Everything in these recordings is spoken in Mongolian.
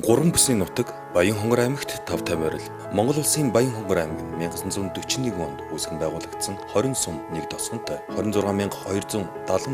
Гурван бүсийн нутаг Баян-Хонгор аймагт 5 морил. Монгол улсын Баян-Хонгор аймаг нь 1941 онд үүсгэн байгуулагдсан 20 сум нэг тосгонтой 26270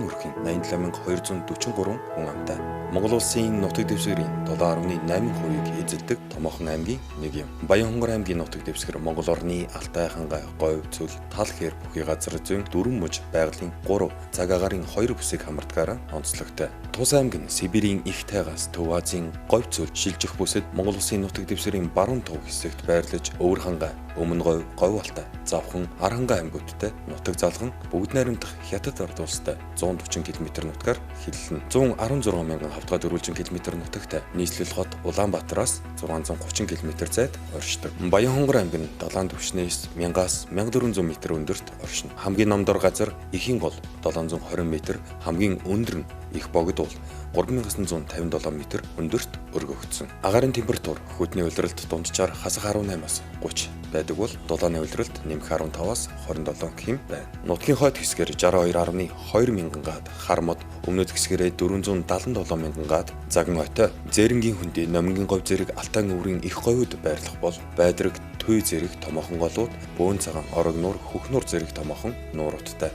өрхийн 87243 хүн амтай. Монгол улсын нутаг дэвсгэрийн 7.8%-ийг эзэлдэг томоохон аймгийн нэг юм. Баян-Хонгор аймгийн нутаг дэвсгэр Монгол орны Алтай хангай, Говь, Цөл, Тал хээр бүхий газар зүйн 4 муж, байгалийн 3, цаг агаарын 2 бүсийг хамардгаараа онцлогтой. Тус аймаг нь Сибирийн их тайгаас Төв Азийн Говь цөл шилжих бүсэд Монгол улсын нутаг дэвсгэрийн баруун төв хэсэгт байрлаж Өвөр хангай, Өмнө Говь, Говь Алтай, Завхан, Архангай аймагуудтай нутаг залган бүгд найрамдах Хятад ард улстай 140 км нутгаар хиллэнэ. 116 мянган хавтгай дөрвөлжин км нутагтай нийслэл хот Улаанбаатараас 630 км зайд оршдог. Баян-Хонгор аймаг нь далайн түвшнээс 1000-аас 1400 м өндөрт оршино. Хамгийн номдор газар Эхийн гол 720 м, хамгийн өндөр нь Их богд уул 3957 м өндөрт өргөгдсөн. Агаарын температур хөдний улиралд дунджаар хасах 18-аас 30 байдаг бол дулааны улиралд нэмэх 15-аас 27 хэм байна. Нутгийн хойд хэсгээр 62.2 мянган гад хар мод, өмнөд хэсгээрээ 477 мянган гад заган ойтой. Зээрэнгийн хөндий, Номингийн говь зэрэг Алтан өврийн их говьуд байрлах бол Байдраг, Туй зэрэг томоохон голууд, Бөөн цагаан, Орог нуур, Хөхнуур зэрэг томоохон нууруудтай.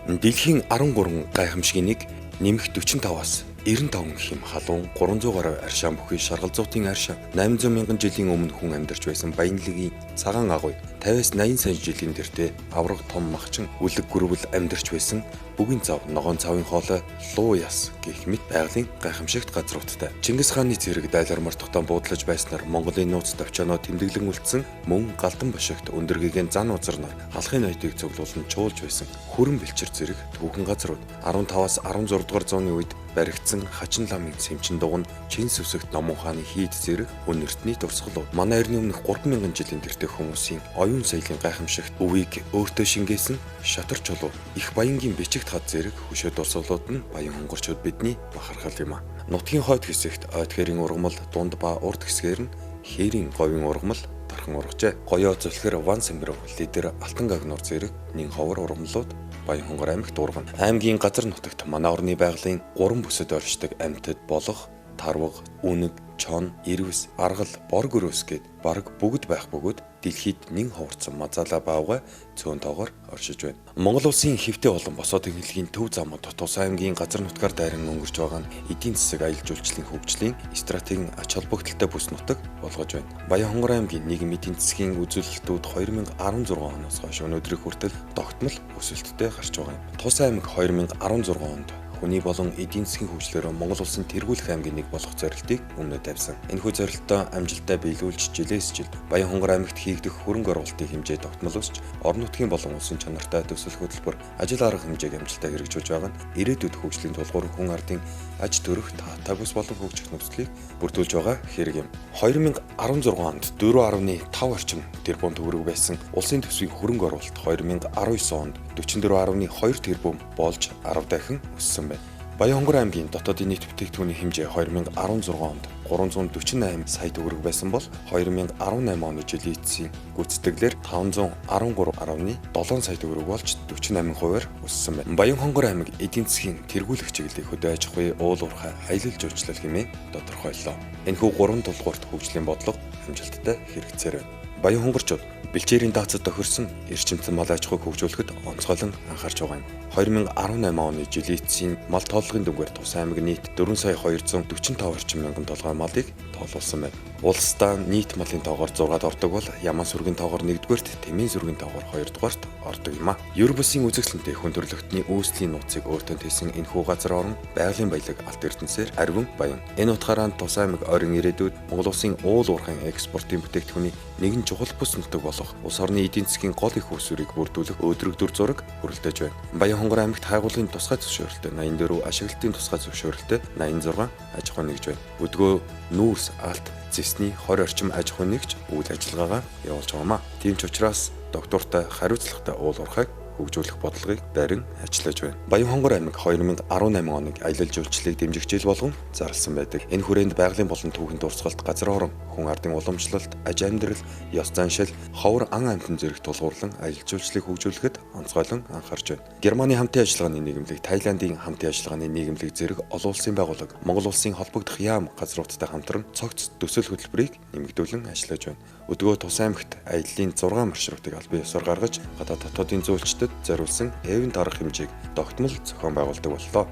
Дэлхийн 13 гайхамшигын нэг нэмэх 45-аас 95 хэм халуун 300 гаруй аршаан бүхий шаргал зуутын аршаан 800 мянган жилийн өмнө хүн амьдарч байсан Баянлагийн цагаан агуй 50-аас 80 сая жилийн дэртээ авраг том махчин үлэг гүрвэл амьдарч байсан бүгийн зав, ногоон цавын хоолой, луу яс гэх мэт байгалийн гайхамшигт газруудтай. Чингис хааны зэрэг дайлар мортогтон буудлаж байснаар Монголын нууц товчооноо тэмдэглэн үлдсэн мөн галдан бошигт өндөр гэгээн зан узарнаар халахын ноёдыг цуглуулан чуулж байсан хүрэн бэлчэр зэрэг түүхэн газрууд 15-аас 16 дугаар зууны үед баригдсан хачин ламын сэмчин дуган чин сүсэгт номон хааны хийд зэрэг өн эртний дурсгалууд. Манай эртний өмнөх 3000 жилийн тэртех хүмүүсийн оюун соёлын гайхамшигт өвийг өөртөө шингээсэн шатар чулуу их баянгийн бичигт хад зэрэг хөшөө дурсгалууд нь баян хонгорчууд бидний бахархал юм а. Нутгийн хойд хэсэгт ойд хээрийн ургамал, дунд ба урд хэсгээр нь хээрийн говийн ургамал тархан ургажээ. Гоёо зүлхэр ван сэмбэрв лидер алтан гагнуур зэрэг нэн ховор ургамлууд Баян-Хонгор аймагт ургана. Аймгийн газар нутагт манай орны байгалийн 3 бүсэд оршдог амьтад болох тарвага, үнэг, чон, ирвэс, аргал, бор гөрөөс гээд бараг бүгд байх бөгөөд дэлхийд нэн ховорцсон мазаалаа баавгай цөөн тоогоор оршиж байна. Монгол улсын хэвтэй болон босоодын хэлгийн төв замууд Тус аймгийн газар нутгаар дайран өнгөрч байгаа нь эдийн засаг аялал жуулчлалын хөгжлийн стратегийн ач холбогдолтой бүс нутаг болгож байна. Баян-Хонгор аймгийн нийгэм эдийн засгийн үзүүлэлтүүд 2016 оноос хойш өнөөдрийг хүртэл тогтмол өсөлттэй гарч байгаа юм. Тус аймаг 2016 онд хүний болон эдийн засгийн хөгжлөөр Монгол улсын тэргүүлэх аймгийн нэг болох зорилтыг өмнө тавьсан. Энэхүү зорилтоо амжилттай биелүүлж жилээс жил Баян-Хонгор аймагт хийгдэх хөрөнгө оруулалтын хэмжээ тогтмол өсч, орон нутгийн болон улсын чанартай төсөл хөтөлбөр, ажил арга хэмжээг амжилттай хэрэгжүүлж байгаа нь ирээдүйд хөгжлийн тулгуур хүн ардын аж төрөх таатай бүс болон хөгжих нөхцөлийг бүрдүүлж байгаа хэрэг юм. 2016 онд 4.5 орчим тэрбум төгрөг байсан улсын төсвийн хөрөнгө оруулалт 2019 онд 44.2 тэрбум болж 10 дахин өссөн байна. Баян-Хонгор аймгийн дотоодын нийт бүтээгдэхүүний хэмжээ 2016 онд 348 сая төгрөг байсан бол 2018 оны жилийн эцсийн гүйцэтгэлээр 513.7 сая төгрөг болж 48%-аар өссөн байна. Баян-Хонгор аймаг эдийн засгийн тэргүүлэх чиглэлийг хөдөө аж ахуй, уул уурхай, аялал жуулчлал хэмээн тодорхойллоо. Энэхүү гурван тулгуурт хөгжлийн бодлого амжилттай хэрэгцээр байна. Баян-Хонгорчууд бэлчээрийн даацад тохирсон эрчимцэн мал аж ахуйг хөгжүүлэхэд онцгойлон анхаарч байгаа юм. 2018 оны жилийн эцсийн мал тооллогын дүнгээр Тус аймаг нийт 4 сая 245 орчим мянган толгой малыг тоолуулсан байна. Улсдаа нийт малын тоогоор 6-д ордог бол Яман сүргийн тоогоор 1-дүгээрт, Тэмийн сүргийн тоогоор 2-дугаарт ордог юм а. Ер бусын үзэсгэлэнтэй хүн төрөлхтний үүслийн нууцыг өөртөө тээсэн энэхүү газар орон байгалийн баялаг алт эрдэнэсээр ариван баян. Энэ утгаараа Тус аймаг орон ирээдүйд Монгол улсын уул уурхайн экспортын бүтээгдэхүүний нэгэн чухал бүс нутаг болох улс орны эдийн засгийн гол их үүсвэрийг бүрдүүлэх өөдрөг дүр зураг бүрэлдэж байна. Баян-Хонгор аймагт хайгуулын тусгай зөвшөөрөлтэй 84, ашиглалтын тусгай зөвшөөрөлтэй 86 аж ахуй нэгж байна. Өдгөө нүүрс, алт, зэсний 20 орчим аж ахуй нэгж үйл ажиллагаагаа явуулж байгаамаа. Тийм ч учраас доктортой хариуцлагатай уул уурхайг хөгжүүлэх бодлогыг барин ажиллаж байна. Баян-Хонгор аймаг 2018 оныг аялал жуулчлалыг дэмжих жил болгон зарласан байдаг. Энэ хүрээнд байгалийн болон түүхэн дурсгалт, газар орон, хүн ардын уламжлалт, аж амьдрал, ёс заншил, ховор ан амьтан зэрэг тулгуурлан аялал жуулчлалыг хөгжүүлэхэд онцгойлон анхаарч байна. Германы хамтын ажиллагааны нийгэмлэг, Таиландын хамтын ажиллагааны нийгэмлэг зэрэг олон улсын байгууллага, Монгол улсын холбогдох яам газруудтай хамтран цогц төсөл хөтөлбөрийг нэмэгдүүлэн ажиллаж байна. Өдгөө Тус аймагт аяллаа 6 маршрутыг албан ёсоор гаргаж, гадаад дотоодын зөөлчдөд зориулсан эвент арга хэмжээг тогтмол зохион байгуулдаг боллоо.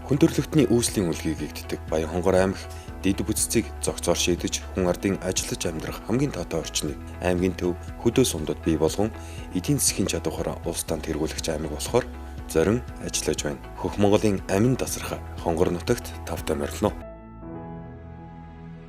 Хүн төрөлхтний үүслийн үлгийг игддэг Баян-Хонгор аймаг дэд бүтцийг зохицоор шийдэж, хүн ардын ажиллаж амьдрах хамгийн таатай орчныг аймгийн төв хөдөө сумдад бий болгон эдийн засгийн чадвараар улс танд тэргүүлэгч аймаг болохоор зорин ажиллаж байна. Хөх Монголын амин дасархай Хонгор нутагт тавтай морилно.